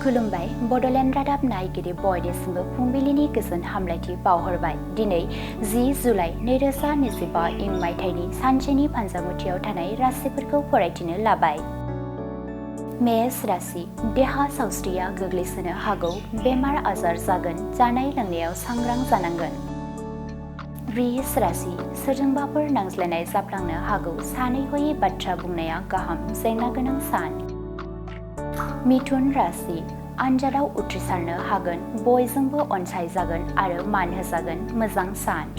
खुलुमबाय बड'लेण्ड रादाब नायगिरि बयनिसिमबो फुंबिलिनि गोजोन हामलायथि बावहरबाय। दिनै 10 जुलाइ 2025 इं मायथाइनि सानसेनि फान्जामुथियाव थानाय राशिफोरखौ फरायथिनो लाबाय। मेष राशि देहा सावस्रिया गोग्लैसोनो हागौ, बेमार आजार जागोन, जानाय लोंनायाव सांग्रां जानांगोन। वृष राशि सोरजोंबाफोर नांज्लायनाय जाफ्लांनो हागौ, सानै हयै बाथ्रा बुंनाया गाहाम, जेंना गोनां सान। मिथुन राशि आनजादाव उथ्रिसारनो हागोन, बयजोंबो अनसायजागोन आरो मान होजागोन, मोजां सान।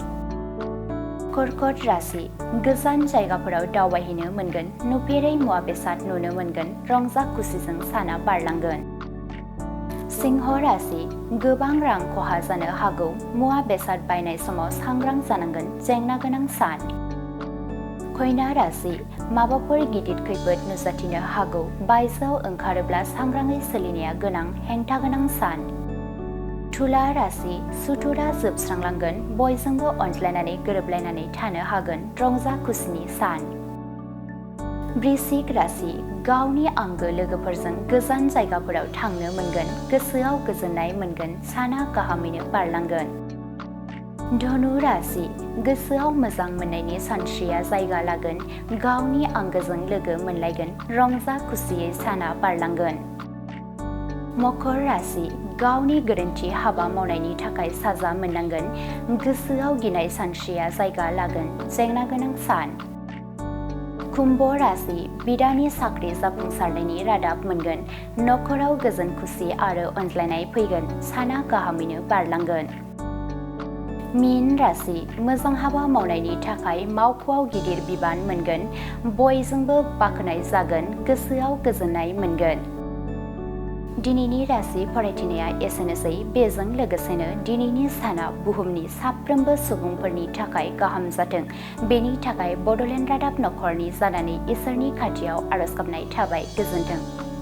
कर्कट राशि गोजान जायगाफोराव दावबायहैनो मोनगोन, नुफेरै मुवा बेसाद नुनो मोनगोन, रंजा खुसिजों साना बारलांगोन। सिंह राशि गोबां रां खहा जानो हागौ, मुवा बेसाद बायनाय समाव सांग्रां जानांगोन, जेंना गोनां सान। कन्या राशि माबाफोर गिदिर खैफोद नुजाथिनो हागौ, बायजोआव ओंखारोब्ला सांग्राङै सोलिनाया गोनां, हेंथा गोनां सान। तुला राशि सुथुरा जोबस्रांलांगोन, बयजोंबो अनज्लायनानै गोरोबलायनानै थानो हागोन, रंजा खुसिनि सान। वृश्चिक राशि गावनि आंगो लोगोफोरजों गोजान जायगाफोराव थांनो मोनगोन, गोसोआव गोजोननाय मोनगोन, साना गाहामैनो बारलांगोन। धनु राशि गोसोआव मोजां मोननायनि सानस्रिया जायगा लागोन, गावनि आंगोजों लोगो मोनलायगोन, रंजा खुसियै साना बारलांगोन। मकर राशि गावनि गोरोन्थि हाबा मावनायनि थाखाय साजा मोननांगोन, गोसोआव गिनाय सानस्रिया जायगा लागोन, जेंना गोनां सान। कुम्भ राशि बिदानि साख्रि जाफुंसारनायनि रादाब मोनगोन, नखराव गोजोन खुसि आरो अनज्लायनाय फैगोन, साना गाहामैनो बारलांगोन। मीन राशि मोजां हाबा मावनायनि थाखाय मावख'आव गिदिर बिबान मोनगोन, बयजोंबो बाख्नाय जागोन, गोसोआव गोजोननाय मोनगोन। दिनैनि राशि फरायथिनाया एसेनोसै। बेजों लोगोसेनो दिनैनि साना बुहुमनि साफ्रोमबो सुबुंफोरनि थाखाय गाहाम जाथों, बेनि थाखाय बड'लेण्ड रादाब नखरनि जानानै इसोरनि खाथियाव आरज गाबनाय थाबाय। गोजोन्थों।